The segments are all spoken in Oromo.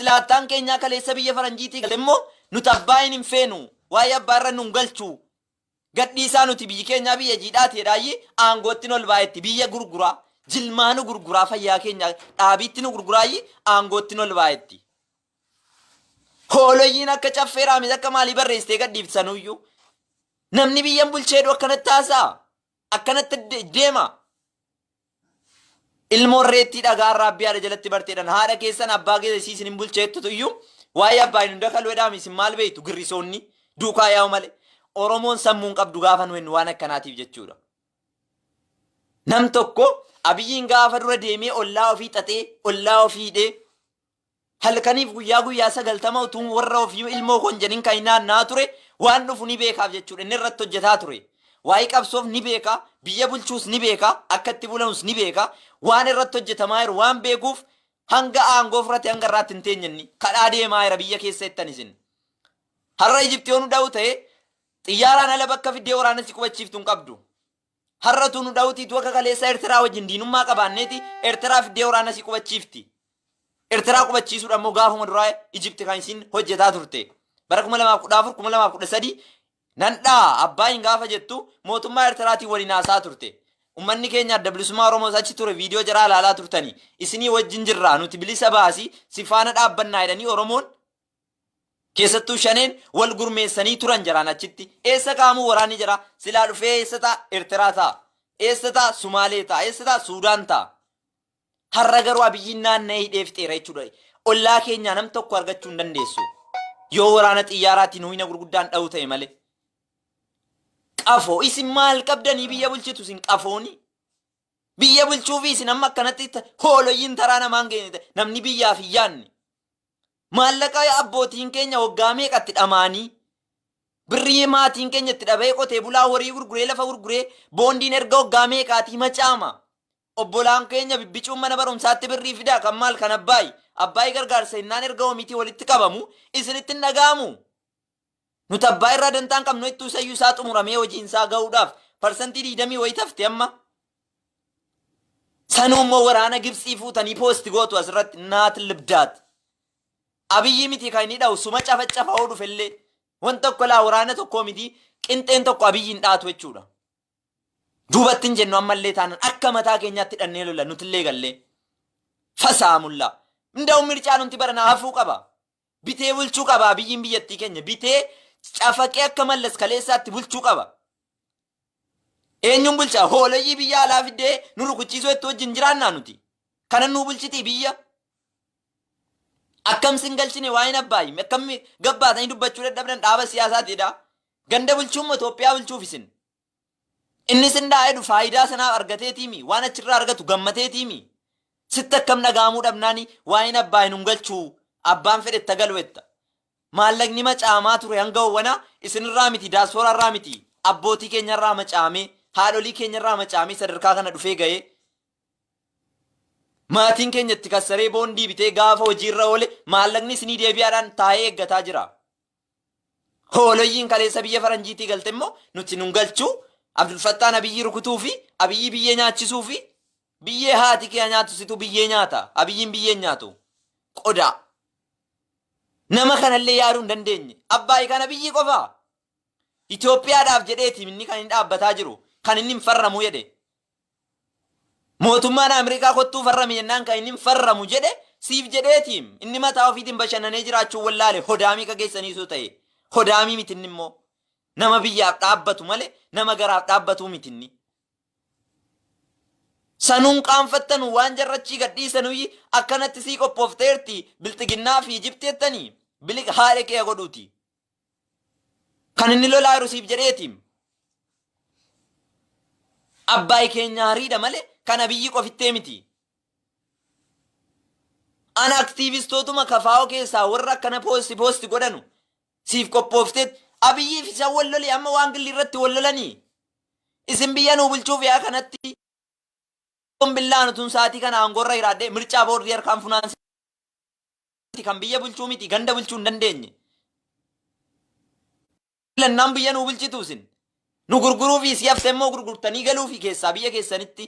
Waslaattaan keenyaa kaleessa biyya faranjiitii galte immoo nuti abbaayin hin feenu, waa'ee abbaa irra nun galchu, gadhiisaa, nuti biyyi keenyaa biyya jiidhaati jedhaayyi aangootti ol baa'etti biyya gurguraa, jilmaa nu gurguraa, fayyaa keenya dhaabiitti nu gurguraayyi aangootti ol baa'etti. Hooleyyiin akka caffee raamis akka maalii barreessitee gadhiifsanuyyuu namni biyyan bulcheedhu akkanatti haasa'a, akkanatti deema. Ilmoon reettii dhagaa raabbii haadha jalatti barteedhaan haadha keessan abbaa keessa isii isin hin bulcheettutu iyyuu waa'ee abbaa hin hunda kaluu isin maal beektu, girrisoonni duukaa yaa'u malee. Oromoon sammuun qabdu gaafa nu hennu waan akkanaatiif jechuudha. Nam tokko Abiyyiin gaafa dura deemee ollaa ofii xaxee, ollaa ofii hidhee, halkaniif guyyaa guyyaa 90 utuu warra ofii ilmoo kon jedhin kan naanna'aa ture waan dhufu ni beekaaf jechuudha. Inni irratti hojjetaa ture. Waa'ee qabsoof ni beeka, biyya bulchuus ni beeka, akka itti bulanus ni beeka. Waan irratti hojjetamaa jiru waan beekuuf hanga aangoo fudhate hanga irraatti hin teenye inni. Kadhaa deemaa jira biyya keessa jettan isin. Har'a Ijiptii yoo nu dha'u ta'e xiyyaaraan ala bakka fiddee waraana si qubachiiftu hin qabdu. Har'a utuu nu dha'utiitu akka kaleessa Eertiraa wajjin diinummaa qabaanneeti Eertiraa fiddee waraana si qubachiifti. Eertiraa qubachiisuudha immoo gaafuma duraa Ijipti kan isin hojjetaa turte. Bara 2014, 2013 nan dha'a abbaayin gaafa jettu mootummaa Eertiraatiin waliin haasaa turte. Uummanni keenya Adda Bilisummaa Oromoos achi ture, viidiyoo jaraa ilaalaa turtanii. Isinii wajjin jirraa, nuti bilisa baasii si faana dhaabbannaa jedhanii Oromoon keessattuu shaneen wal gurmeessanii turan jaraan achitti. Eessa kaa'amuu waraanni jira? Silaa dhufee eessa ta'a? Eertiraa ta'a. Eessa ta'a? Sumaalee ta'a. Eessa ta'a? Suudaan ta'a. Har'a garuu Abiyyiin naanna'ee hidhee fixeera jechuudha. Ollaa keenyaa nam tokko argachuu hin dandeessu. Yoo waraana xiyyaaraatiin humna gurguddaan dha'u ta'e malee. Qafoo isin maal qabdanii biyya bulchitu isin qafooni? Biyya bulchuufi isin amma akkanatti hooleyyiin taraa namaan geenye, namni biyyaaf hin yaadne. Maallaqa abbootiin keenya waggaa meeqatti dhamaanii, birrii maatiin keenya itti dhabee, qotee bulaa horii gurguree, lafa gurguree, boondiin erga waggaa meeqaatii macaama. Obbolaan keenya bibbicuun mana barumsaatti birrii fidaa kan maal kan abbaayi. Abbaayi gargaarsa innaan erga oomitii walitti qabamu isinitti hin dhaga'amu. Nuti abbaa irraa dantaan qabnu ittuu isayyuu isaa xumuramee hojiin isaa gahuudhaaf 20% wayii tafte amma. Sanuu immoo waraana Gibtsii fuutanii post gootu asirratti naat libdaat. Abiyyi miti kan inni dha'u, suma cafa hoo dhufellee wanta tokko laa waraana tokko miti qinxeen tokko Abiyyi hin dhaatu jechuudha. Duubatti hin jennu, ammallee taanan akka mataa keenyaatti hidhannee lola nutillee gallee. Fasaamullaa. Nda'u mircaa nuti baranaa hafuu qaba. Bitee bulchuu qaba Abiyyiin, biyyattii keenya bitee cafaqee akka Mallas kaleessaatti bulchuu qaba. Eenyuun bulchaa? Hooloyyii biyya alaa fiddee nu rukuchiisuu itti wajjin jiraannaa nuti. Kana nuu bulchitii biyya. Akkam sin galchine waa'een abbaayi? Akkam gabbaatanii dubbachuu dadhabdan dhaaba siyaasaatiidha. Ganda bulchuun moo Itoophiyaa bulchuuf isin? Inni sin dhaa'edhu faayidaa sanaaf argateetiimi, waan achirraa argatu gammateetiimi. Sitti akkam dhaga'amuu dhabnaani waa'een abbaayi nun galchuu, abbaan fedhe itti galu etta. Maallaqni macaamaa ture hanga howwanaa isinirraa miti, daaspooraarraa miti, abbootii keenyarraa macaamee, haadholii keenyarraa macaamee sadarkaa kana dhufee ga'ee maatiin keenya itti kassaree boondii bitee gaafa hojiirra oole maallaqni isinii deebi'aadhaan taa'ee eeggataa jira. Hooleyyiin kaleessa biyya faranjiitii galte immoo nuti nun galchuu, Abdulfattaan Abiyyi rukutuu fi Abiyyi biyyee nyaachisuu fi biyyee haati kee nyaatu situ biyyee nyaata, Abiyyiin biyyee nyaatu qodaa. Nama kanallee yaaduu hin dandeenye. Abbaayi kana biyyi qofaa. Itoophiyaadhaaf jedheeti inni kan inni dhaabbataa jiru. Kan inni hin farramu jedhe. Mootummaan Ameerikaa kottuu farrami jennaan kan inni hin farramu jedhe siif jedheeti. Inni mataa ofiitiin bashannanee jiraachuu wallaale, hodaamii ka keessaniisuu ta'e. Hodaamii miti inni immoo. Nama biyyaaf dhaabbatu malee nama garaaf dhaabbatuu miti inni. Sanuun qaanfattanu waan jarrachii gadhiisanuyyi akkanatti sii qophoofteerti bilxiginnaa fi Ijipti jettanii bilik haadha kee godhuuti. Kan inni lolaa jiru siif jedheeti. Abbaay keenya hariidha malee kan Abiyyi qofittee miti. Ana aktiivistootuma kafaa'oo keessaa warra akkana post post godhanu siif qophoofteet Abiyyiif isa wal lole, amma waan gilli irratti wal lolanii. Isin biyya nuu bulchuuf yaa kanatti billaan utuun sa'aatii kana aangoorra jiraadhee mircaa boordii harkaan funaansi kan biyya bulchuu miti, ganda bulchuu hin dandeenye. Filannaan biyya nuu bulchitu isin. Nu gurguruu fi si hafte immoo gurgurtanii galuu fi keessaa biyya keessanitti.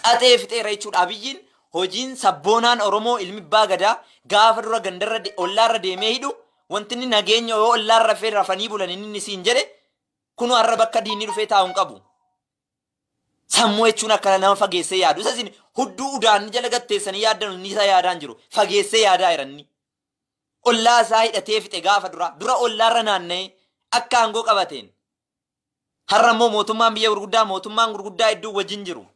Xaxee fixeera jechuudha. Abiyyiin Hojiin sabboonaan Oromoo ilmi Abbaa Gadaa gaafa dura gandarra ollaarra deemee hidhu, wanti inni nageenya yoo ollaarra rafee rafanii bulan inni inni siin jedhe kunoo har'a bakka diinni dhufee taa'u hin qabu. Sammuu jechuun akkana nama fageessee yaadu. Isa isin hudduu udaanni jala gatteessanii yaaddan inni isa yaadaan jiru. Fageessee yaadaa jira inni. Ollaa isaa hidhatee fixe gaafa dura. Dura ollaarra naanna'ee akka aangoo qabateen. Har'a immoo mootummaan biyya gurguddaa, mootummaan gurguddaa hedduu wajjin jiru.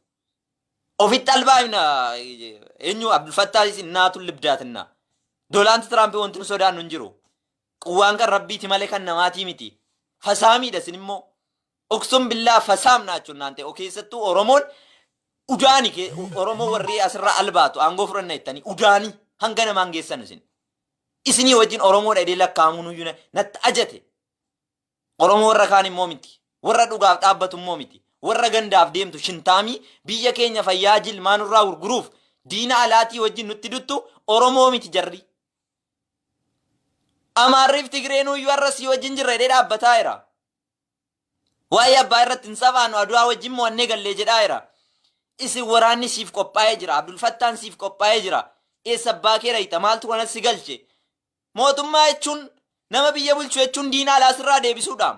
Ofitti albaa'ina eenyu Abdulfattaa innaatu libdaatinna. Doonaald Tiraamp wanti nu sodaannu hin jiru. Quwwaan kan rabbiiti malee kan namaatii miti. Fasaamiidha isin immoo. Uksum billaa fasaam naachuun naan ta'e keessattuu Oromoon udaani Oromoo warri asirraa albaatu aangoo fudhanna jettanii udaani hanga namaan geessan isin. Isinii wajjin Oromoodha jedhee lakkaa'amuun iyyuu natti ajate. Oromoo warra kaan immoo miti. Warra dhugaaf dhaabbatu immoo miti. Warra gandaaf deemtu shintaamii biyya keenya fayyaa jilmaa nurraa gurguruuf diina alaatii wajjin nutti duttu Oromoo miti jarri. Amaarriif Tigreen iyyuu har'a sii wajjin jirra jedhee dhaabbataa jira. Waa'ee abbaa irratti hin safaannu, Aduwaa wajjin mo'annee gallee jedhaa jira. Isin waraanni siif qophaa'ee jira. Abdul Fattaan siif qophaa'ee jira. Eessa abbaa kee rayita? Maaltu kanas si galche? Mootummaa jechuun, nama biyya bulchu jechuun diina alaa sirraa deebisuudha.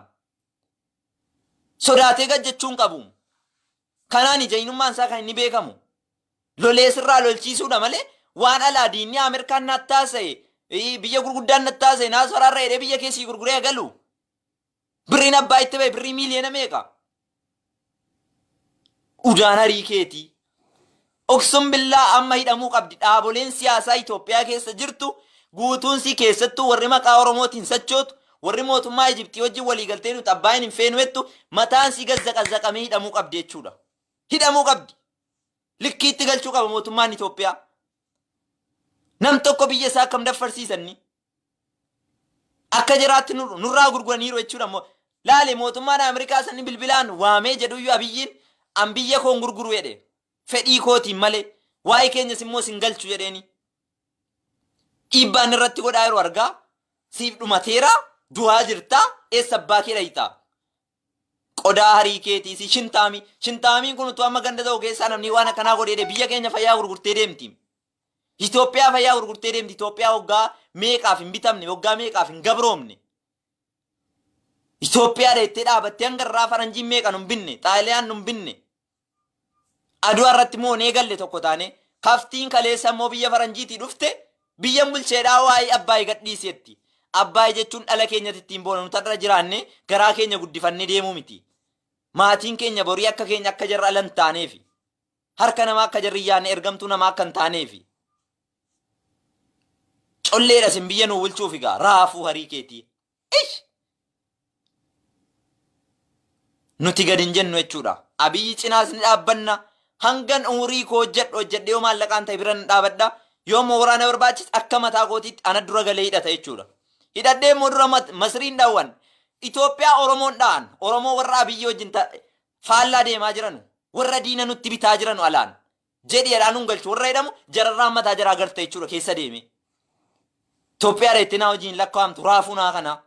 Sodaatee gad jechuun qabu. Kanaan jaynummaan isaa kan inni beekamu. Lolee sirraa lolchiisuudha malee waan alaa diinni Ameerikaan nattaasa'e, biyya gurguddaan nattaasa'e naas faraarra jedhee biyya keessii gurguree galu. Birriin abbaa itti ba'e birrii miiliyoona meeqa? Udaan harii keetii. Oksum billaa amma hidhamuu qabdi. Dhaaboleen siyaasaa Itoophiyaa keessa jirtu guutuunsii, keessattuu warri maqaa Oromootiin sochootu, warri mootummaa Ijiptii wajjin waliigaltee nuti abbaayin hin feenu jettu, mataan sii gazzaqazzaqamee hidhamuu qabdi jechuudha. Hidhamuu qabdi. Likkiitti galchuu qaba mootummaan Itoophiyaa. Nam tokko biyya isaa akkam daffarsiisanni? Akka jiraatti nurraa gurguraniiru jechuudha immoo. Laali, mootummaan Ameerikaa sanni bilbilaan waamee jedhuyyuu Abiyyiin an biyya koon gurguru jedhe. Fedhii kootiin malee. Waa'ee keenyas immoo sin galchu jedheeni. Dhiibbaan irratti godhaa yeroo argaa siif dhumateera, du'aa jirtaa, eessa abbaa kee dhayitaa? Qodaa harii keetii si shintaamii. Shintaamiin kun utuu amma ganda ta'u keessaa namni waan akkanaa godhee biyya keenya fayyaa gurgurtee deemti. Itoophiyaa fayyaa gurgurtee deemti. Itoophiyaa waggaa meeqaaf hin bitamne, waggaa meeqaaf hin gabroomne. Itoophiyaa dheettee dhaabattee hanga irraa faranjiin meeqa nun binne, Xaaliyaan nun binne. Aduwaa irratti moonee galle tokko taane, kaftiin kaleessa immoo biyya faranjiitii dhufte biyyan bulcheedhaa waa'ee Abbaay gadhiiseetti. Abbaay jechuun dhala keenyatti ittiin boona, nuti har'a jiraanne garaa keenya guddifannee deemuu miti. Maatiin keenya borii akka keenya akka jarra ala hin taaneefi. Harka namaa akka jarri yaanne, ergamtuu namaa akka hin taaneefi. Colleedha isin biyya nuu bulchuuf egaa raafuu harii keetii. Ish! Nuti gad hin jennu jechuudha. Abiyyi cinaas ni dhaabbanna. Hangan umurii koo hojjedhu hojjedhee yoo maallaqaan ta'e bira ni dhaabadha. Yoo immoo waraana barbaachise akka mataa kootiitti ana dura galee hidhata jechuudha. Hidhadhee immoo dura Masriin dhawwan. Itoophiyaa Oromoon dha'an. Oromoo warra Abiyyi wajjin faallaa deemaa jiranu. Warra diina nutti bitaa jiranu alaan. Jedhi jedhaa nun galchu warra jedhamu jararraan mataa jaraa garte jechuudha keessa deeme. Itoophiyaa reetti naa hojiin lakkaa'amtu raafuu naa kana.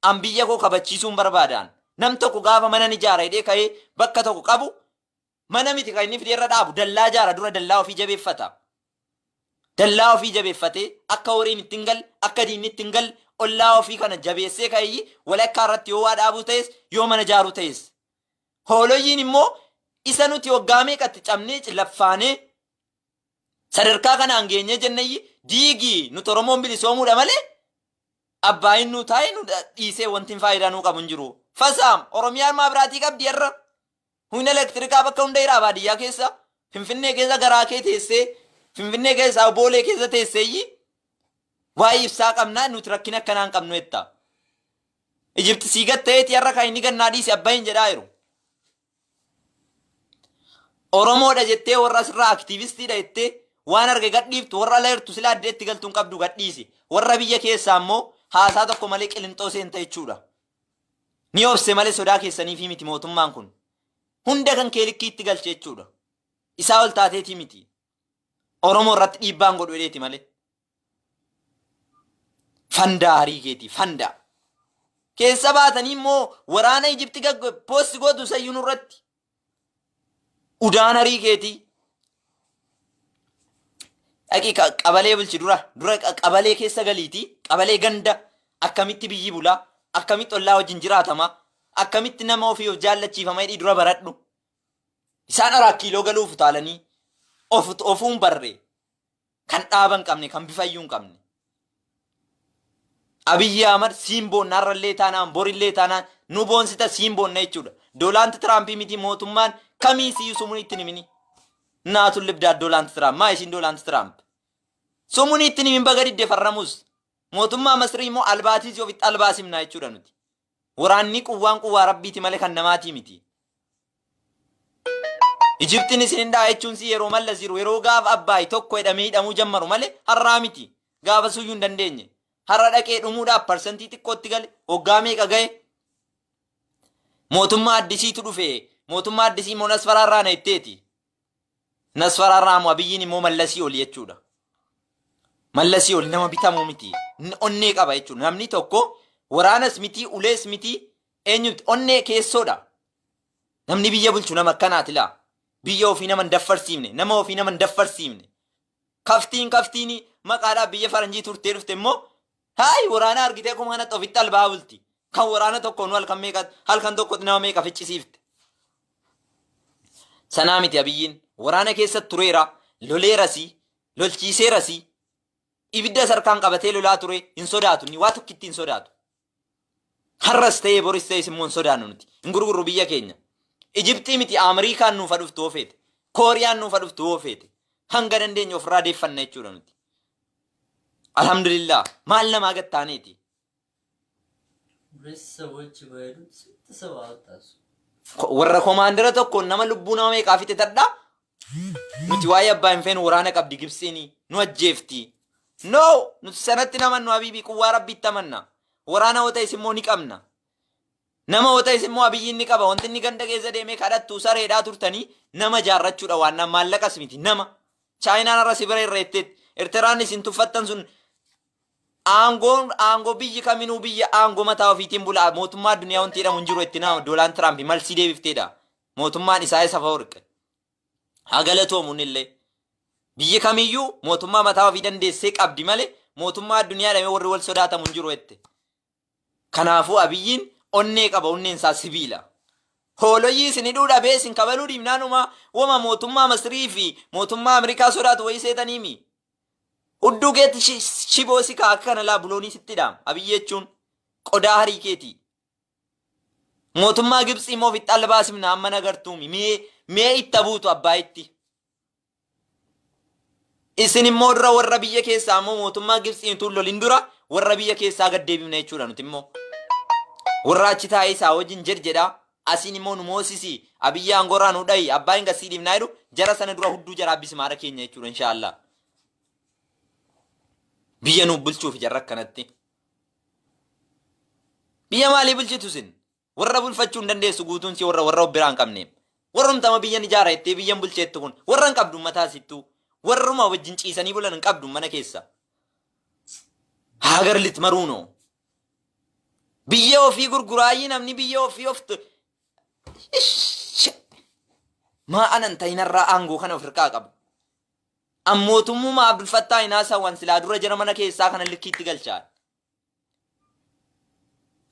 An biyya koo kabachiisuun barbaadaan. Nam tokko gaafa mana ni ijaara jedhee ka'ee bakka tokko qabu, mana miti kan inni fidee irra dhaabu, dallaa ijaara, dura dallaa ofii jabeeffata. Dallaa ofii jabeeffatee akka horiin itti hin galle, akka diinni itti hin galle, ollaa ofii kana jabeessee ka'ee walakkaa irratti yoo waa dhaabuu ta'es, yoo mana ijaaruu ta'es. Hoololyiin immoo isa nuti waggaa meeqatti cabnee laffaanee sadarkaa kanaan geenyee jenneyyi diigii, nuti Oromoon bilisoomuudha malee abbaayin nuu taa'ee nu dhiisee wanti faayidaa nuu qabu hin jiru. Fasaam Oromiyaan maa biraatii qabdi har'a? Humna elektirikaa bakka hunda jira, baadiyyaa keessa, Finfinnee keessa garaa kee teessee, Finfinnee keessaa Boolee keessa teesseeyyi waa'ee ibsaa qabnaa, nuti rakkina akkanaa hin qabnu jetta. Ijipti sii gad ta'eeti har'a kan inni gannaa dhiise abbayin jedhaa jiru. Oromoodha jettee warra asirraa aktiivistiidha jettee waan arge gadhiiftu, warra ala jirtu sila addeetti galtuun qabdu gadhiisi. Warra biyya keessaa immoo haasaa tokko malee qilinxoo seenta jechuudha. Ni obse malee sodaa keessaniifii miti mootummaan kun. Hunda kan kee likkiitti galche jechuudha. Isaa ol taateetii miti. Oromoo irratti dhiibbaan godhu jedheeti malee. Fandaa harii keetii fandaa. Keessa baatanii immoo waraana Ijipti poosti gootu sayyuu nurratti. Udaan harii keetii. Dhaqii qabalee bulchi dura dura qabalee keessa galiitii qabalee ganda akkamitti biyyi bulaa akkamitti ollaa wajjin jiraatama akkamitti nama ofii of jaallachiifama jedhii dura baradhu. Isaan araa kiiloo galuuf utaalanii of ofuun barre kan dhaaba hin qabne kan bifayyuu hin qabne. Abiyyi Ahmad siin boonna har'allee taanaan borillee taanaan nu boonsita siin boonna jechuudha. Doonaald Tiraampii miti mootummaan kamii siyyuu sumuni itti himini. Naatu libdaa Doonaald Tiraamp maa isiin Doonaald Tiraamp. Sumuni itti himin baga didde farramus. Mootummaa Masrii immoo albaatii si ofitti albaasimna jechuudha nuti. Waraanni quwwaan quwwaa rabbiiti malee kan namaatii miti. Ijiptiin isin hin dha'a jechuun si yeroo Mallas jiru yeroo gaafa Abbaay tokko jedhamee hidhamuu jammaru malee har'aa miti. Gaafa suyyuu hin dandeenye. Har'a dhaqee dhumuudhaaf parsantii xiqqootti gale hoggaa meeqa gahe. Mootummaa Addisiitu dhufe. Mootummaa Addisii immoo Nasfaraarraa na jetteeti. Nasfaraarraa immoo Abiyyiin immoo Mallasii oli jechuudha. Mallasii oli nama bitamuu miti. Onnee qaba jechuudha. Namni tokko waraanas miti ulees miti eenyuti onnee keessoodha. Namni biyya bulchu nama akkanaati laa. Biyya ofii nama hin daffarsiifne, nama ofii nama hin daffarsiifne. Kaftiin kaftiin maqaadhaaf biyya faranjii turtee dhufte immoo haayi waraana argitee akkuma kanatti ofitti albaa bulti. Kan waraana tokkoon halkan meeqa halkan tokkotti nama meeqa ficcisiifte. Sanaa miti Abiyyiin waraana keessa tureera, loleerasi, lolchiiseerasi, ibidda sarkaan qabatee lolaa ture hin sodaatu inni waa tokkitti hin sodaatu. Har'as ta'ee boris ta'es immoo hin sodaannu nuti. Hin gurgurru biyya keenya. Ijiptii miti Amriikaan nuufa dhuftu yoo feete. Kooriyaan nuufa dhuftu yoo feete. Hanga dandeenye ofirraa deeffanna jechuudha nuti. Alhamdulillah maal namaa gattaaneeti. ሁለት ሰዎች በሄዱት ስንት ሰው አወጣ እሱ? Warra komaandara tokkoon nama lubbuu nama meeqaa fixe tadhaa nuti waa'ee abbaa hin feenu waraana qabdi Gibsiini nu ajjeefti. No, nuti sanatti namannu Habiibii quwwaa rabbiitti amanna. Waraana yoo ta'es immoo ni qabna. Nama yoo ta'es immoo Abiyyiin ni qaba. Wanti inni ganda keessa deemee kadhattu sareedhaa turtanii nama jaarrachuudha waan maallaqas miti nama. Chaayinaan har'a si bira irra jetteetti. Ertiraan isin tuffattan sun aangoon aangoo biyyi kaminuu biyya aangoo mataa ofiitiin bula mootummaa addunyaa wanti jedhamu hin jiru itti nama Doonaald Tiraamp malsii deebifteedha. Mootummaan isaa isa Afawarqi. Haa galatoomu illee. Biyyi kamiyyuu mootummaa mataa ofii dandeessee qabdi malee mootummaa addunyaa jedhamee warri wal sodaatamu hin jiru jette. Kanaafuu Abiyyiin onnee qaba, onneen isaa sibiila. Hooloyyii isin hidhuu dhabee isin kabaluu dhiibnaanuma wama mootummaa Masrii fi mootummaa Ameerikaa sodaatu wayii seetaniimi. Hudduu keetti shiboo si kaa akka kana laa buloonii sitti dhaam. Abiyyi jechuun qodaa harii keetii. Mootummaa Gibxii immoo ofitti albaasimna amma nagartuumi. Mee itta buutu abbaayitti. Isin immoo dura warra biyya keessaa immoo mootummaa Gibxiin tun lolin dura warra biyya keessaa gad deebifna jechuudha nuti immoo. Warra achi taa'ee isaa wajjin jedh jedhaa. Asiin immoo nu moosisi Abiyyi aangoorraa nu dhayi abbaa hin gassii dhiifnaa jedhu jara sana dura hudduu jaraa bismaara keenya jechuudha inshaallah. Biyya nuuf bulchuuf jarra akkanatti. Biyya maalii bulchitu isin? Warra bulfachuu hin dandeessu guutuun si warra warra of biraa hin qabne. Warrumtama biyyan ijaara jettee biyyan bulcheettu kun warra hin qabdu mataa sittuu. Warruma wajjin ciisanii bulan hin qabdu mana keessa. Haagar litmaruunoo. Biyya ofii gurguraayyii namni biyya ofii of maa anan ta'inarraa aangoo kana of hirkaa qabu. Ammootummaa Abdul Fattaa hin haasawan silaa dura jara mana keessaa kana likkiitti galchaa.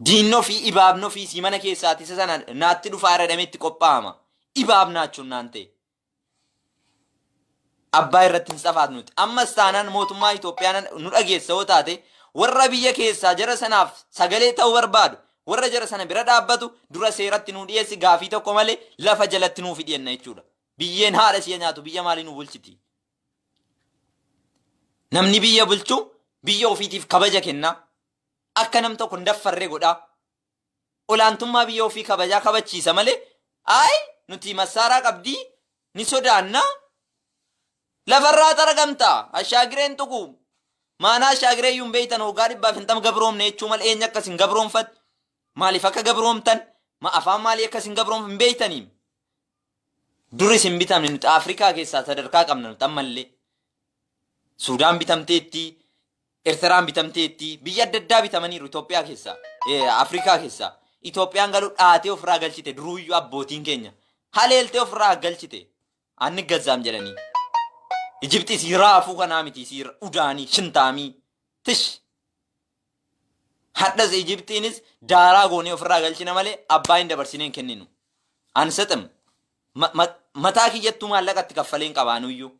Diinni ofii ibaabni ofii sii mana keessaati isa sana naatti dhufaa irra jedhamee itti qophaa'ama. Ibaab naachuun naan ta'e. Abbaa irratti hin safaatu nuti. Ammas taanaan mootummaa Itoophiyaa nu dhageessa yoo taate warra biyya keessaa jara sanaaf sagalee ta'uu barbaadu warra jara sana bira dhaabbatu dura seeratti nu dhiyeessi gaafii tokko malee lafa jalatti nuuf dhiyenna jechuudha. Biyyeen haadha si'a nyaatu biyya maalii nu bulchiti? Namni biyya bulchu biyya ofiitiif kabaja kenna. Akka nam tokko hin daffarree godha. Olaantummaa biyya ofii kabajaa kabachiisa malee ayi nuti massaaraa qabdii ni sodaanna. Lafarraa xaragamta. Ashaagireen tuqu. Maanaa ashaagiree iyyuu hin beektan hoggaa 150 gabroomne jechuu malee eenyu akkas hin gabroomfat. Maaliif akka gabroomtan? Ma afaan maalii akkas hin gabroomf hin beektaniim? Duris hin bitamne nuti Afrikaa keessaa sadarkaa qabna nuti ammallee. Suudaan bitamteetti, Ertiraan bitamteetti, biyya adda addaa bitamaniiru Itoophiyaa keessaa, Afrikaa keessaa. Itoophiyaan garuu dhaatee ofirraa galchite duruuyyuu abbootiin keenya. Haleeltee ofirraa galchite. Anni gazzaam jedhanii. Ijibxi isii raafuu kanaa miti isii udaanii shintaamii tish. Hadhas Ijibxiinis daaraa goonee ofirraa galchina malee abbaa hin dabarsinee hin kenninu. Ansaxim mataa kiyyattuu maallaqa itti kaffalee hin qabaanuyyuu.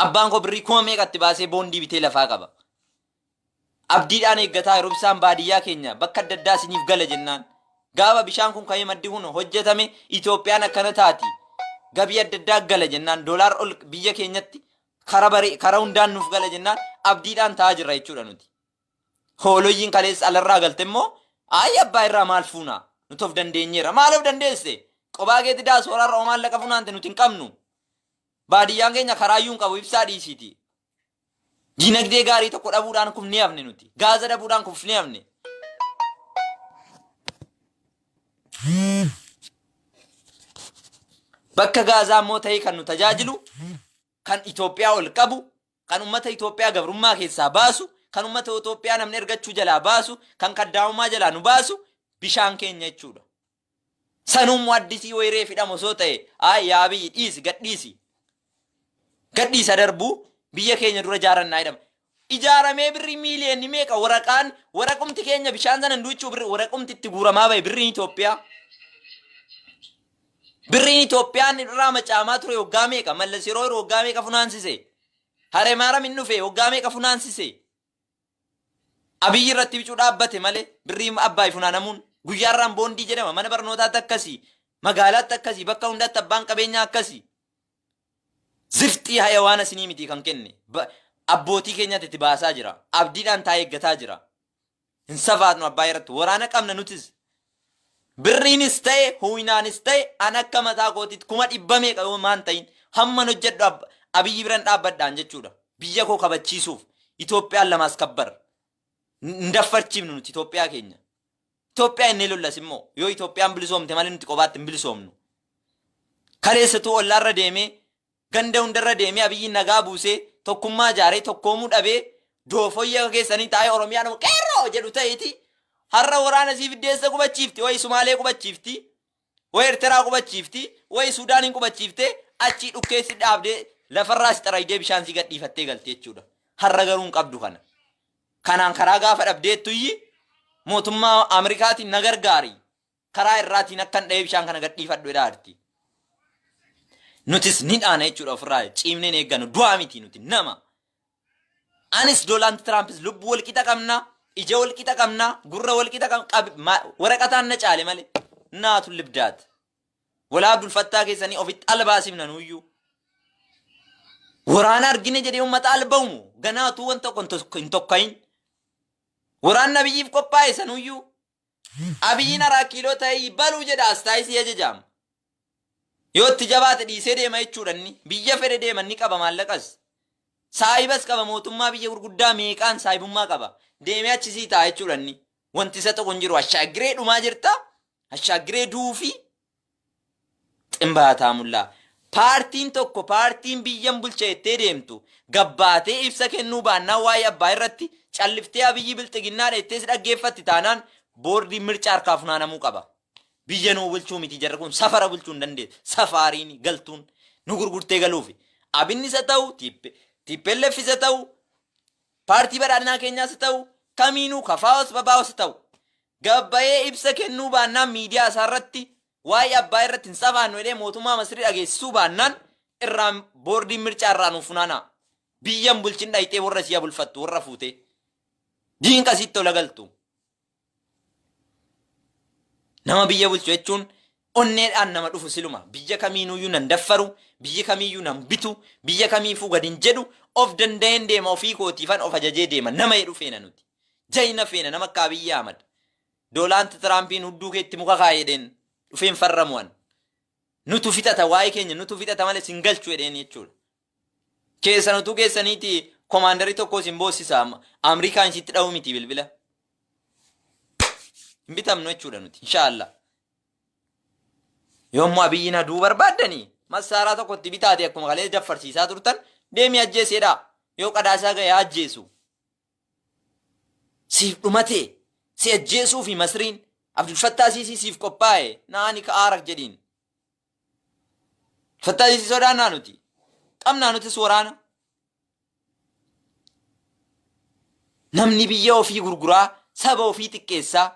Abbaan koo birrii kuma meeqa itti baasee boondii bitee lafaa qaba. Abdiidhaan eeggataa yeroo bisaan baadiyyaa keenya bakka adda addaa isiniif gala jennaan. Gaafa bishaan kun ka'ee maddi kun hojjetame Itoophiyaan akkana taati. Gabii adda addaa gala jennaan doolaar ol biyya keenyatti kara bare kara hundaan nuuf gala jennaan abdiidhaan ta'aa jirra jechuudha nuti. Hoolooyyiin kaleessa alarraa galte immoo ayi abbaa irraa maal fuuna nuti of dandeenyeera maal of dandeesse qobaa keetti daasooraarra oo maallaqa funaante nuti hin qabnu. Baadiyyaan keenya karaayyuu hin qabu ibsaa dhiisiiti. Dinagdee gaarii tokko dhabuudhaan kufnee hafne nuti. Gaaza dhabuudhaan kufnee hafne. Bakka gaazaa immoo ta'ee kan nu tajaajilu, kan Itoophiyaa ol qabu, kan uummata Itoophiyaa gabrummaa keessaa baasu, kan uummata Itoophiyaa namni ergachuu jalaa baasu, kan kaddaamummaa jalaa nu baasu bishaan keenya jechuudha. Sanuu immoo addisii wayii reef hidhamu osoo ta'e ayi yaa biyyi dhiisi gadhiisi. Gadhiisa darbuu biyya keenya dura ijaarannaa jedhama. Ijaaramee birrii miiliyoonni meeqa waraqaan waraqumti keenya bishaan sana hin duuchuu birrii waraqumti itti guuramaa bahe birriin Itoophiyaa. Birriin Itoophiyaan irraa macaamaa ture waggaa meeqa Mallas yeroo yeroo waggaa meeqa funaansise. Haremaaram hin dhufe waggaa meeqa funaansise. Abiyyi irratti bicuu dhaabbate malee birrii Abbaay funaanamuun guyyaarraan boondii jedhama mana barnootaatti akkasii magaalaatti akkasii bakka hundaatti abbaan qabeenyaa akkasii. Zifxii hayawaana isinii miti kan kenne abbootii keenyatti itti baasaa jira abdiidhaan taa'ee eeggataa jira. Hin safaatnu Abbaay irratti waraana qabna nutis. Birriinis ta'e huynaanis ta'e an akka mataa kootiitti 100,000 meeqa yoo maan ta'in hamman hojjedhu Abiyyi biran dhaabbadhaan jechuudha. Biyya koo kabachiisuuf Itoophiyaan lamaas kabbar. Hin daffarchiifnu nuti Itoophiyaa keenya. Itoophiyaa inni lollas immoo yoo Itoophiyaan bilisoomte malee nuti qobaatti hin bilisoomnu. Kaleessatuu ollaarra deemee Ganda hundarra deemee Abiyyiin nagaa buusee tokkummaa ijaaree tokkoomuu dhabee doofoyya akka keessanii taa'ee Oromiyaan qeerroo jedhu ta'eeti har'a waraana sii fiddee eessa qubachiifti wayi Sumaalee qubachiifti wayi Ertiraa qubachiifti wayi Suudaaniin qubachiiftee achii dhukkee si dhaabdee lafarraa si xaraydee bishaan si gadhiifattee galte jechuudha. Har'a garuu hin qabdu kana. Kanaan karaa gaafa dhabdeettuyyi mootummaa Ameerikaatiin na gargaari karaa irraatiin akkan dha'ee bishaan kana gadhiifadhu jedhaa jirti. Nutis ni dhaana jechuudha ofirraa ciimnee hin eeggannu du'aa miti nuti nama. Anis Doonaald Tiraampis lubbuu wal qixa qabna, ija wal qixa qabna, gurra wal qixa qabna, waraqataan na caale malee naatu libdaat. Walaa Abdul Fattaa keessanii ofitti albaasifna nuyyuu. Waraana argine jedhee uummata alba'umu ganaatuu wanta tokko hin tokkayin. Waraanni Abiyyiif qophaa'e sanuyyuu. Abiyyiin araa kiiloo ta'ee baluu jedha astaayisii ajajaam. Yoo itti jabaate dhiisee deema jechuudha inni. Biyya fedhe deema inni qaba maallaqas. Saahibas qaba mootummaa biyya gurguddaa meeqaan saahibummaa qaba. Deemee achi sii ta'a jechuudha inni. Wanti isa tokko hin jiru. Ashaagiree dhumaa jirta. Ashaagiree duufi Ximbaataa mullaa. Paartiin tokko paartiin biyyan bulcha jettee deemtu gabbaatee ibsa kennuu baannaan waa'ee abbaa irratti calliftee Abiyyi bilxiginnaadha jettee si dhaggeeffatti taanaan boordiin mircaa harkaa funaanamuu qaba. Biyya nuu bulchuu miti jarri kun safara bulchuu hin dandeessu. Safaariin galtuun nu gurgurtee galuufi. Abinni isa ta'u TPLF isa ta'u paartii badhaadhinaa keenyaas ta'u kamiinuu kafaawos babaawos ta'u Gabbayee ibsa kennuu baannaan miidiyaa isaa irratti waa'ee Abbaay irratti hin safaannu jedhee mootummaa Masrii dhageessisuu baannaan irraan boordiin mircaa irraa nuuf funaanaa. Biyya hin bulchin dhayxee warra isii habulfattu warra fuutee. Diinqa isiitti tola galtu. Nama biyya bulchu jechuun onneedhaan nama dhufu siluma biyya kamiinuyyuu nan daffaru biyyi kamiiyyuu nan bitu biyya kamiifuu gad hin jedhu of danda'een deema ofii kootiifan of ajajee deema nama jedhu feena nuti. Jayna feena nama akka Abiyyi Ahmad. Doolaanti Tiraampiin hudduu keetti muka kaa'e jedheen dhufeen farramu an. Nutu fixata waa'ee keenya nutu fixata malee sin galchu jedheen jechuudha. Keessan utuu keessaniiti komaandarii tokko isin boossisa Ameerikaan isitti dha'uu miti bilbila. Hin bitamnu jechuudha nuti inshaallah. Yommuu Abiyyiin haduu barbaaddanii massaaraa tokko itti bitaate akkuma kalee daffarsiisaa turtan deemii ajjeeseedha. Yoo qadaasaa ga'e haa ajjeesu. Siif dhumatee si ajjeesuu fi Masriin Abdul Fattaa Siisii siif qophaa'e naani ka'aarak jedhiin. Fattaa Siisii sodaannaa nuti. Qabnaa nutis waraana. Namni biyya ofii gurguraa, saba ofii xiqqeessaa,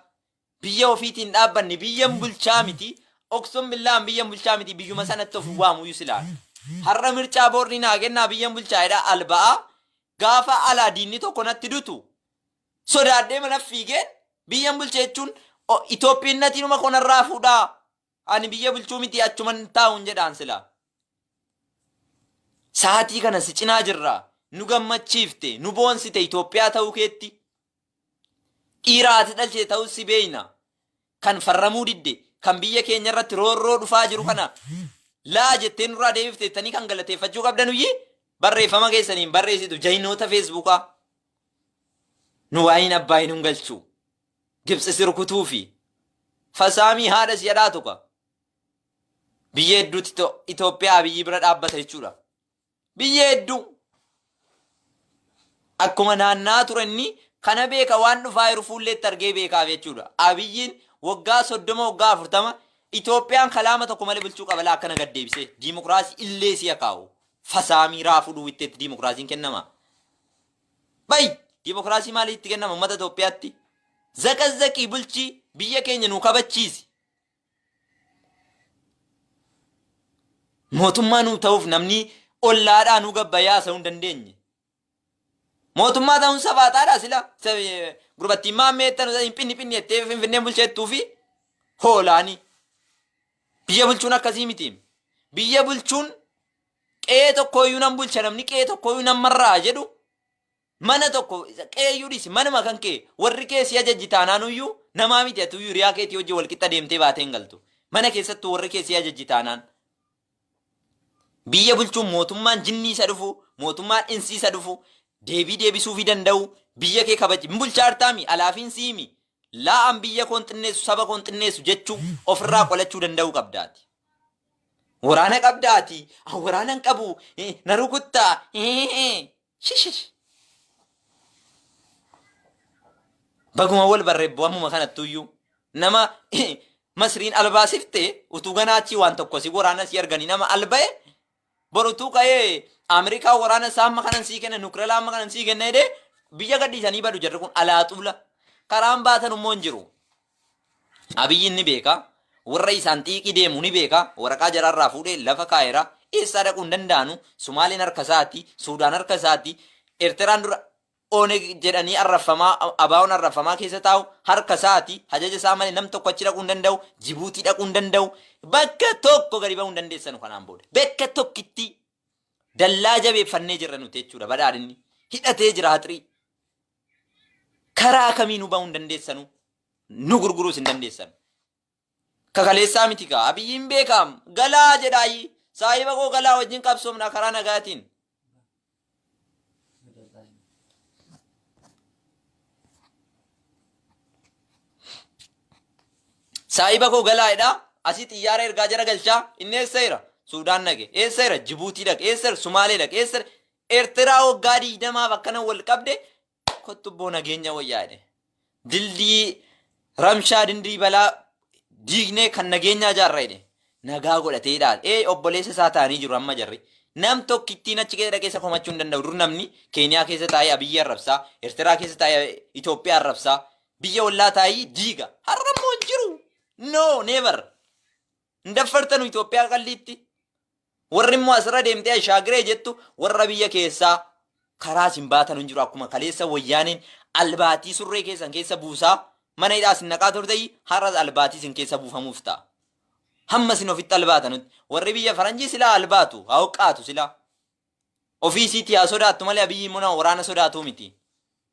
biyya ofiitiin dhaabbanne biyyan bulchaa miti, okson billaan biyyan bulchaa miti, biyyuma sanatti of hin waamuyyuu silaan. Har'a mircaa boordii naa kennaa biyyan bulchaa jedhaa alba'aa gaafa alaa diinni tokko natti dutu sodaadhee mana fiigeen biyyan bulcha jechuun Itoophiyinnatinuma konarraa fuudhaa ani biyya bulchuu miti achuman taa'uun jedhaan silaa. Sa'aatii kana si cinaa jirra. Nu gammachiifte, nu boonsite Itoophiyaa ta'uu keetti. Dhiira ati dhalchite ta'uu si beekna. Kan farramuu didde, kan biyya keenya irratti roorroo dhufaa jiru kana laa jettee nurraa deebifte jettanii kan galateeffachuu qabdanuyyi barreeffama keessaniin barreessitu jayinoota feesbuukaa. Nu waa'een abbaa hin galchu. Gibxi si rukutuufi. Fasaamii haadha si dhadhaatu ka. Biyya hedduutti Itoophiyaa Abiyyi bira dhaabbata jechuudha. Biyya hedduu. Akkuma naanna'aa ture inni kana beeka waan dhufaa jiru fuulleetti argee beekaaf jechuudha. Abiyyiin waggaa 30 waggaa 40 Itoophiyaan kalaama tokko malee bulchuu qaba laa akkana gad deebisee diimokiraasii illee si'a kaa'u. Fasaamii raafuu duwwitteetti diimokiraasiin kennama. Bay! Diimokiraasii maalii itti kennama uummata Itoophiyaatti? Zaqazzaqii bulchii biyya keenya nuu kabachiisi. Mootummaa nuu ta'uuf namni ollaadhaa nuu gabbayee haasa'uu hin dandeenye. Mootummaa ta'uun safaaxaadha sila. Gurbattiin maammee jettan hin pinni pinni jettee finfinneen bulcheettuu fi hoolaanii. Biyya bulchuun akkasii miti. Biyya bulchuun qe'ee tokkooyyuu nan bulcha namni qe'ee tokkooyyuu nan marraa jedhu Mana tokko qe'eeyyuu dhiisi manuma kan kee warri kee si ajajji taanaanuyyuu namaa miti atuyyuu hiriyaa keetii wajjin wal qixxa deemtee baatee hin galtu. Mana keessattuu warri kee si ajajji taanaan. Biyya bulchuun mootummaan jinnii isa dhufu, mootummaan insii isa dhufu, deebii deebisuufii danda'u, biyya kee kabaji. Hin bulchaa jirtaami alaafiin si himi. Laa an biyya koon xinneessu saba koon xinneessu jechuu ofirraa qolachuu danda'uu qabdaati. Waraana qabdaati. An waraana hin qabu. Na rukuttaa. Shishish. Baguma wal barreebbu ammuma kanattuyyuu nama Masriin albaasifte utuu ganaa achii waan tokko si waraana si arganii nama alba'e bor utuu ka'ee Ameerikaa waraana isaa amma kanan sii kenna nukilala amma kanan sii kenna jedhee biyya gadhiisanii badu jarri kun alaa xubla karaan baatan immoo hin jiru. Abiyyiin ni beeka. Warra isaan xiiqii deemu ni beeka. Waraqaa jaraarraa fuudhee lafa kaa'eera. Eessaa dhaquu hin danda'anu. Sumaaleen harka isaati. Suudaan harka isaati. Eertiraan dura Oneg jedhanii arraffamaa, ABOn arraffamaa keessa taa'u harka isaati. Hajaja isaa malee nam tokko achi dhaquu hin danda'u. Jibuutii dhaquu hin danda'u. Bakka tokko gadi ba'uu hin dandeessanu kanaan booda. Bakka tokkitti dallaa jabeeffannee jirra nuti jechuudha badhaadhinni. Hidhatee jira haxirii. Karaa kamiinuu ba'uu hin dandeessanu. Nu gurguruus hin dandeessanu. Kakaleessaa miti kaa. Abiyyiin beekaam. Galaa jedhaayi. Saahiba koo galaa wajjin qabsoomna karaa nagaatiin. Saahiba koo galaa jedhaa. Asii xiyyaara ergaa jara galchaa. Inni eessa jira? Suudaan dhaqe. Eessa jira? Jibuutii dhaqe. Eessa jira? Sumaalee dhaqe. Eessa jira? Eertiraa waggaa 20f akkana wal qabde kottu ibboo nageenya wayyaa jedhe. Dildii ramshaa dindii balaa diignee kan nageenyaa jaarra jedhe. Nagaa godhatee dhaal. Ee obboleessa isaa ta'anii jiru amma jarri. Nam tokkittiin achi keessa dhaqee isa komachuu hin danda'u. Dur namni Keeniyaa keessa taa'ee Abiyyi arrabsaa, Eertiraa keessa taa'ee Itoophiyaa arrabsaa, biyya ollaa taa'ee diiga. Har'a immoo hin jiru. No, never. Hin daffartanu Itoophiyaa qalliitti. Warri immoo asirra deemtee ashaagiree jettu warra biyya keessaa karaa isin baatan hin jiru akkuma kaleessa wayyaaneen albaatii surree keessan keessa buusaa mana hidhaa isin naqaa turte har'as albaatii isin keessa buufamuuf ta'a. Hamma isin ofitti albaatanutti warri biyya faranjii silaa albaatu haa hoqqaatu silaa. Ofii isiitii haa sodaattu malee Abiyyi immoo nama waraana sodaatuu miti.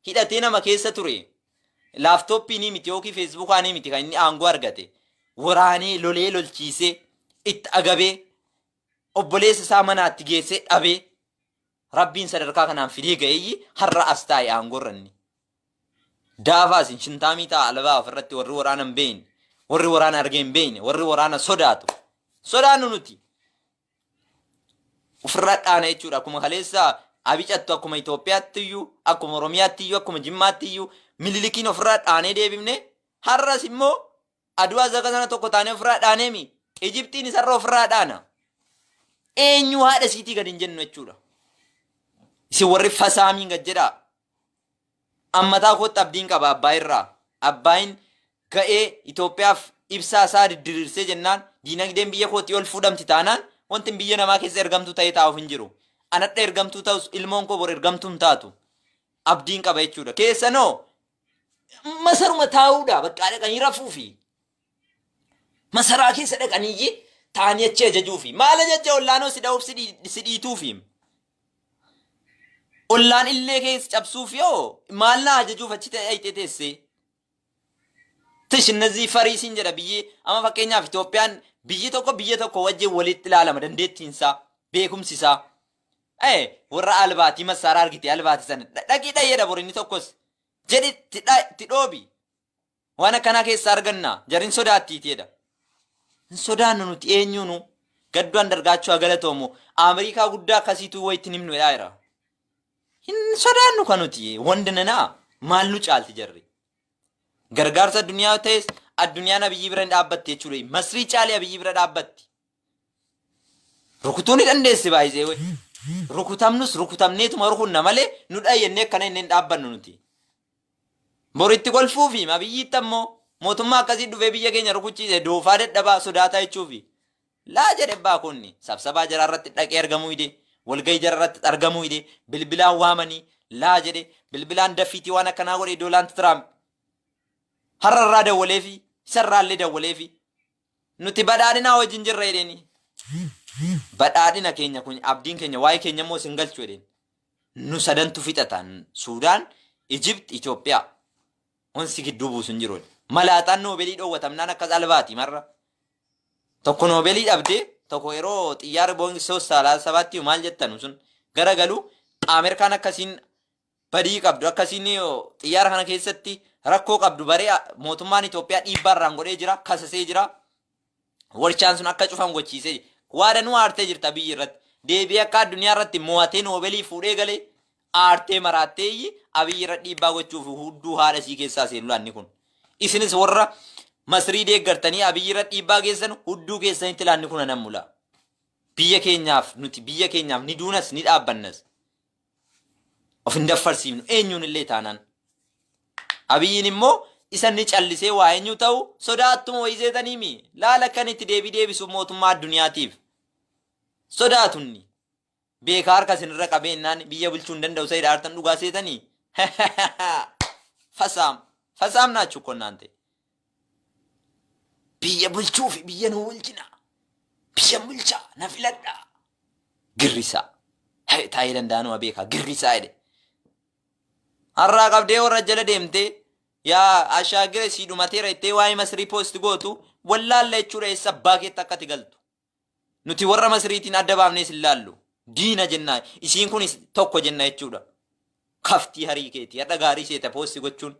Hidhatee nama keessa ture. Laaftooppiinii miti yookiin feesbuukaanii miti kan inni aangoo argate. Waraanee lolee lolchiisee itti agabee obboleessa isaa manaatti geessee dhabee rabbiin sadarkaa kanaan fidee ga'eeyyi har'a as taa'e aangoorra inni. Daafaa isin shintaamii ta'a alabaa ofirratti warri waraana hin beekne warri waraana argee hin beekne warri waraana sodaatu. Sodaannu nuti. Ofirraa dhaana jechuudha. Akkuma kaleessa abicattu akkuma Itoophiyaatti iyyuu, akkuma Oromiyaatti iyyuu, akkuma Jimmaatti iyyuu Minilikiin ofirraa dhaanee deebifne har'as immoo Aduwaa zaka sana tokko taanee ofirraa dhaaneemi. Ijiptiin isarra ofirraa dhaana. Eenyu haadha isiitii gad hin jennu jechuudha. Isin warri fasaamiin gad jedhaa. Ammataa kootti abdiin qaba abbaa irraa. Abbaayin ga'ee Itoophiyaaf ibsaa isaa diddiriirsee jennaan diinagdeen biyya kootii ol fuudhamti taanaan wanti biyya namaa keessa ergamtuu ta'ee taa'uuf hin jiru. Anadha ergamtuu ta'us ilmoon koo bor ergamtuu hin taatu. Abdiin qaba jechuudha. Keessanoo masaruma taa'uudha bakka dhaqanii rafuufi. Masaraa keessa dhaqanii taa'anii achi ajajuufi. Maal ajajja ollaanoo si dha'uuf si dhiituufi. Ollaan illee keessa cabsuuf yoo maal naa ajajuuf achi ta'e dhayxee teessee. Tish እነዚህ ፈሪ siin jedha. Biyyi amma fakkeenyaaf Itoophiyaan biyyi tokko biyya tokko wajjin walitti ilaalama dandeettiinsaa, beekumsi isaa. Warra albaatii massaaraa argite, albaatii sana dhaqii dhayyeedha bor inni tokkos jedhi itti dhoobi. Waan akkanaa keessaa arganna jarin sodaattiitiidha. Hin sodaannu nuti eenyuunu. Gadduu Andargaachuu haa galatoomu. Ameerikaa guddaa akkasiitu wayitti himnu jedhaa. Hin sodaannu kan nuti wandinanaa maal nu caalti jarri. Gargaarsa addunyaa ta'es addunyaan Abiyyi bira hin dhaabbatti jechuudha. Masrii caalee Abiyyi bira dhaabbatti. Rukutuu ni dandeessi baay'isee wey. Rukutamnus rukutamneetuma rukunna malee nu dhayyennee akkana inni hin dhaabbannu nuti. Boritti kolfuufi Abiyyiitti ammoo mootummaa akkasii dhufee biyya keenya rukuchiise doofaa dadhabaa sodaataa jechuufi. Laa jedhe baakonni sabsabaa jara irratti dhaqee argamuu hide, walgahii jara irratti argamuu hide, bilbilaan waamanii laa jedhe, bilbilaan daffiitii waan akkanaa godhe. Doonaald Tiraamp har'a irraa dawwaleefi isarraallee dawwaleefi nuti badhaadhinaa wajjin jirra jedheeni. Badhaadhina keenya kun abdiin keenya, waa'ee keenya immoo isin galchu jedheen. Nu sadantu fixatan: Suudaan, Ijipt, Itoophiyaa. Wansi gidduu buusu hin jiru. Malaaxaan noobeelii dhoowwatamnaan akkas albaati marra. Tokko noobeelii dhabdee, tokko yeroo xiyyaarri Boeing 337tti maal jettanu sun garagalu, Ameerikaan akkasiin badii qabdu, akkasiin xiyyaara kana keessatti rakkoo qabdu baree mootummaan Itoophiyaa dhiibbaa irraan godhee jira, kasasee jira. Warshaan sun akka cufan gochiisee waadanuu aartee jirta biyyi irratti. Deebi'ee akka addunyaa irratti mo'atee noobeelii fuudhee galee aartee maraattee Abiyyi irra dhiibbaa gochuuf hudduu haadha isii keessaa seenu laanni kun. Isinis warra Masrii deeggartanii Abiyyi irra dhiibbaa geessan, hudduu keessanitti laanni kun anan mula. Biyya keenyaaf nuti biyya keenyaaf ni duunas, ni dhaabbannas. Of hin daffarsiifnu eenyuun illee taanaan. Abiyyiin immoo isa inni callisee waa eenyu ta'u sodaattuma wayii seetaniimi laala kan itti deebii deebisuuf mootummaa addunyaatiif. Sodaatunni. Beekaa harka isinirra qabee innaan biyya bulchuu hin danda'u sayidha aartan dhugaa seetanii. Fasaam. Fasaam naachuu konnaan ta'e. Biyya bulchuufi biyya nu bulchina. Biyya bulchaa na filadhaa. Girrisaa. Taa'ee danda'anuma beekaa girrisaa jedhe. Har'aa qabdee warra jala deemtee yaa ashaagire sii dhumateera jettee waa'ee Masrii post gootu wallaalla jechuudha, eessa abbaa keetti akka ati galtu. Nuti warra Masriitiin adda baafnee sin laallu. Diina jennaa isiin kun tokko jenna jechuudha. Kaftii harii keetii hadha gaarii seeta post gochuun.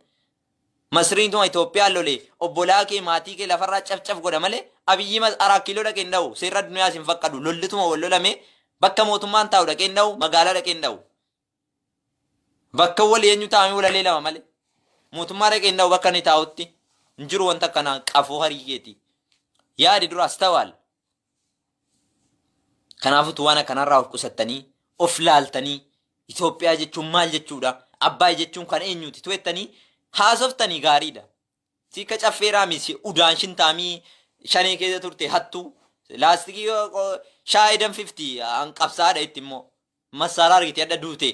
Masriin tuma Itoophiyaan lolee obbolaa kee, maatii kee lafarraa cafcaf godha malee Abiyyi 4 Kiiloo dhaqee hin dha'u. Seerri addunyaas hin faqqadu. Lollituma wal lolame bakka mootummaan taa'u dhaqee hin dha'u, magaalaa dhaqee hin dha'u. Bakka wal eenyu taa'amee walalee lama malee. Mootummaa dhaqee hin dha'u, bakka inni taa'utti hin jiru wanta akkanaa, qafoo harii keetii. Yaadi duraas tawaal. Kanaafuu waan akkanarraa of qusattanii, of laaltanii, Itoophiyaa jechuun maal jechuudha? Abbaay jechuun kan eenyuti? Tuwettanii haasoftanii gaariidha. Siika caffeeraa misi udaan shintaamii shanee keessa turte hattuu laastikii shaayidan 50 an qabsaadha itti immoo massaaraa argite hadha duute.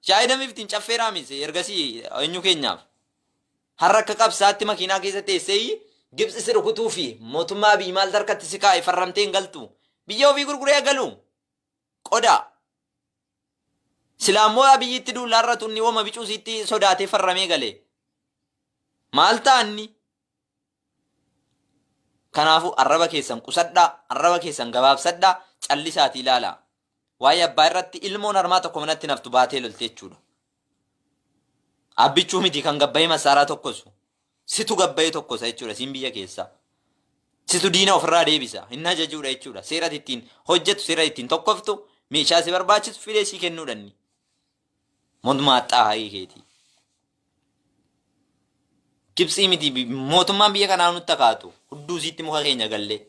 Shaayidan 50 caffeeraa misi ergasii eenyu keenyaaf. Har'a akka qabsaatti makiinaa keessa teessee Gibxi si rukutuu fi mootummaa Abiy maal harkatti si kaa'e farramtee hin galtu. Biyya ofii gurguree galu. Qodaa. Silaa immoo Abiyyitti duullaarra tunni woma bicuu sitti sodaatee farramee gale. Maal ta'anni? Kanaafuu arraba keessan qusadhaa, arraba keessan gabaabsadhaa, callisaatii ilaalaa. Waa'ee abbaa irratti ilmoon harmaa tokko manatti naftu baatee lolte jechuudha. Abbichuu miti kan gabbayee massaaraa tokkosu. Situ gabbayee tokkosa jechuudha siin biyya keessaa. Situ diina ofirraa deebisa. Hin ajajuudha jechuudha. Seera ittiin hojjetu, seera ittiin tokkoftu, meeshaa si barbaachisu fidee sii kennuudha inni. Mootummaa haxxaa hayii keetii. Gibxii miti mootummaan biyya kanaa nutti akaatu. Hudduu isiitti muka keenya gallee.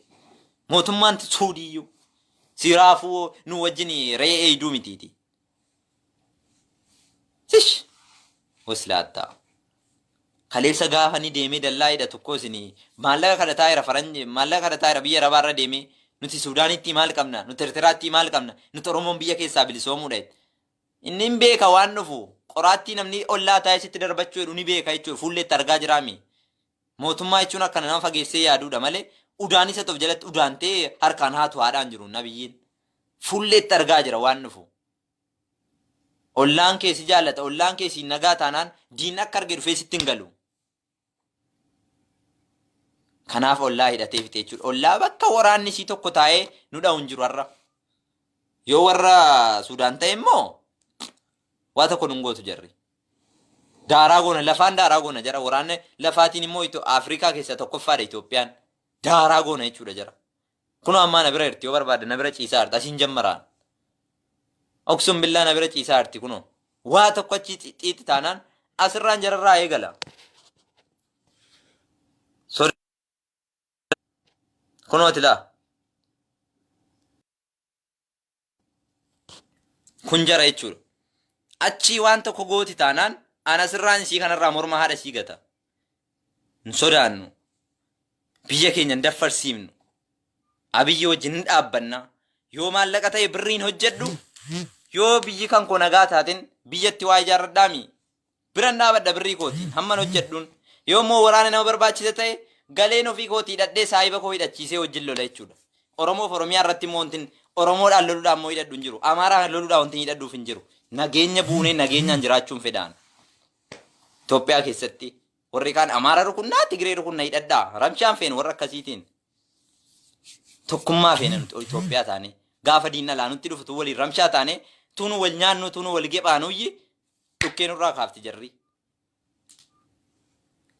Mootummaan Suudiiyyuu. Si raafuu nu wajjin re'ee eeyduu mitiiti. Tish! Waslaattaa. Kaleessa gaafa inni deemee dallaa hidhatu koo isin maallaqa kadhataa jira faranji maallaqa kadhataa jira biyya arabaa irra deemee nuti Suudaanittii maal qabna nuti Ertiraattii maal qabna nuti Oromoon biyya keessaa bilisoomuudha jette. Inni hin beeka waan dhufu qoraattii namni ollaa taa'ee sitti darbachuu jedhu ni beeka jechuudha fuulleetti argaa jiraami. Mootummaa jechuun akkana nama fageessee yaaduudha malee udaan isa of jalatti udaantee harkaan haatu haadhaan jiru nabiyyiin. Fuulleetti argaa jira waan dhufu. Ollaan kee si jaallata, ollaan kee siin nagaa taanaan diinni akka arge dhufee sitti hin galu. Kanaaf ollaa hidhatee fixe jechuudha. Ollaa bakka waraanni isii tokko taa'ee nu dha'u hin jiru har'a. Yoo warra Suudaan ta'e immoo waa tokko nun gootu jarri. Daaraa goona lafaan daaraa goona jara waraanni lafaatiin immoo Afrikaa keessaa tokkoffaadha Itoophiyaan. Daaraa goona jechuudha jara. Kunoo ammaa na bira jirti yoo barbaadde na bira ciisaa jirti asiin jammaraan. Oksum billaa na bira ciisaa jirti kunoo. Waa tokko achi xiixi taanaan asirraan jararraa eegala. Sorry. Kunooti laa. Kun jara jechuudha. Achii waan tokko gooti taanaan an asirraan isii kanarraa morma haadha isii gata. Hin sodaannu. Biyya keenya hin daffarsiifnu. Abiyyi wajjin hin dhaabbanna. Yoo maallaqa ta'e birriin hojjedhu. Yoo biyyi kan koo nagaa taatin biyyatti waa ijaarradhaami. Biran dhaabadha birrii kootiin hamman hojjedhuun. Yoo immoo waraana nama barbaachisa ta'e galeen ofii kootii hidhadhee saahiba koo hidhachiisee wajjin lola jechuudha. Oromoof Oromiyaa irratti immoo wantin Oromoodhaan loluudhaan immoo hidhadhu hin jiru. Amaaraan loluudhaan wantin hidhadhuuf hin jiru. Nageenya buunee nageenyaan jiraachuun fedhaan. Itoophiyaa keessatti warri kaan Amaara rukunnaa Tigree rukunna hidhadhaa. Ramshaan feenu warra akkasiitiin. Tokkummaa feena nuti Itoophiyaa taane. Gaafa diinni alaa nutti dhufu tu waliin ramshaa taane tunu wal nyaannu tunu wal gephaanuyyi dhukkee nurraa kaafti jarri.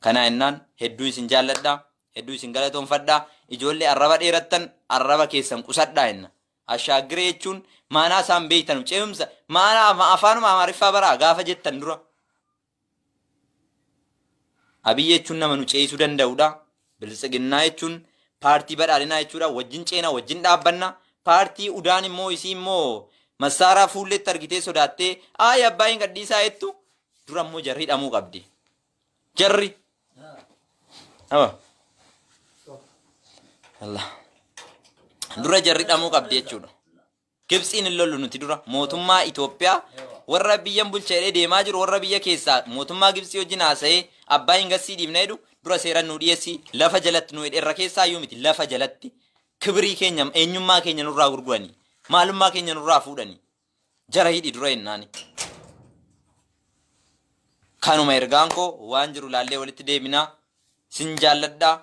Kanaa jennaan hedduu isin jaalladha, hedduu isin galatoonfadha. Ijoollee arraba dheerattan arraba keessan qusadhaa jenna. Ashaaggiree jechuun maanaa isaan beektanu ce'umsa maanaa afaanuma Amaariffaa baraa gaafa jettan dura. Abiy jechuun nama nu ceesisuu danda'udha. Biltsiginnaa jechuun paartii badhaadhinaa jechuudha. Wajjin ceena, wajjin dhaabbanna. Paartii udaan immoo isii immoo massaaraa fuulletti argitee sodaattee ayi abbaa hin gadhiisaa jettu dura immoo jarri hidhamuu qabdi. Jarri. Aba. Allah. Dura jarri hidhamuu qabdi jechuudha. Gibtsiin hin lollu nuti dura mootummaa Itoophiyaa warra biyyan bulcha jedhee deemaa jiru warra biyya keessaa mootummaa Gibtsii wajjin haasa'ee abbaa hin gassii dhiifna jedhu dura seeran nu dhiyeessi lafa jalatti nu irra keessaa iyyuu miti lafa jalatti kibirii keenya eenyummaa keenya nurraa gurguranii maalummaa keenya nurraa fuudhanii jara hidhi dura jennaani. Kanuma ergaan koo waan jiru laallee walitti deebinaa sin jaalladhaa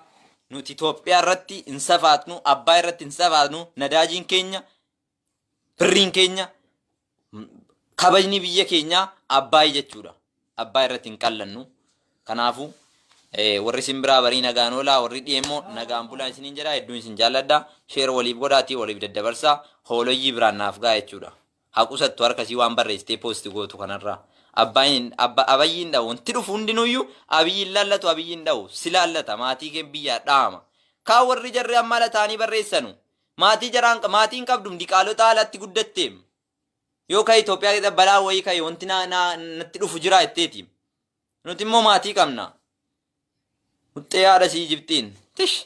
nuti Itoophiyaa irratti hin safaatnu abbaa irratti hin safaatnu nadaajiin keenya birriin keenya kabajni biyya keenyaa abbaay jechuudha. Abbaa irratti hin qallannu. Kanaafuu warri isin biraa barii nagaan oolaa warri dhi'eemmoo nagaan bulaa isiniin jedha hedduun isin jaalladha. Sheer waliif godhaatii waliif daddabarsaa hooloyyii biraan naaf ga'a jechuudha. Haa qusattu harka isii waan barreessitee post gootu kanarraa. Abbaayin abba abayyiin dha'u wanti dhufu hundinuyyuu abiyyiin laallatu abiyyiin dha'u si laallata maatii kee biyyaa dha'ama. Kaa warri jarri amma ala ta'anii barreessanu maatii jaraan maatiin qabdum diqaalota alatti guddatteem. Yoo ka'e Itoophiyaa keessa balaa wayii ka'e wanti na, na, natti dhufu jira jetteeti. Nuti immoo maatii qabna. Muxxee haadha sii Ijiptiin. Tish.